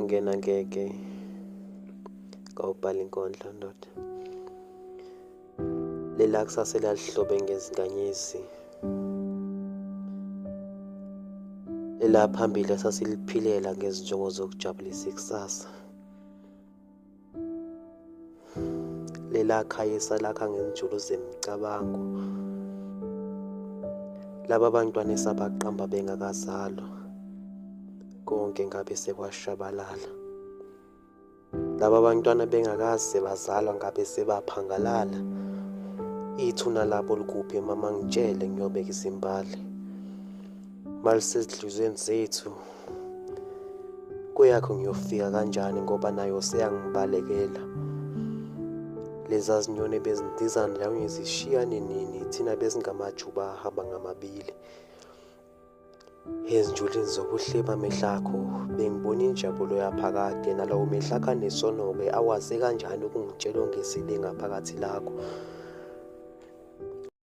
Angena ngeke ngawubhala inkondlo ndoda. Lela kusasa elalihlobe ngezinkanyezi. Lela phambili esasiliphilela ngezinjongo zokujabulisa ikusasa. Lela khaya esalakha ngezinjulo zemicabango. Laba bantwana esabaqamba bengakazalwa. Konke ngabe sekwashabalala. Laba bantwana bengakaze bazalwa ngabe sebaphangalala. Ithuna labo likuphi mama ngitshele ngiyobeka izimbali. Malisezinhliziyweni zethu. Kweyakho ngiyofika kanjani ngoba nayo seyangibalekela. Leza zinyoni bezindiza ndawonye zishiyane nini thina besingamajuba ahamba ngamabili. Ezinjulini zobuhle bamehlo akho bengibona injabulo yaphakade nalawo mehlo akho anesono-ke awaze kanjani ukungitshela ongesile ngaphakathi lakho.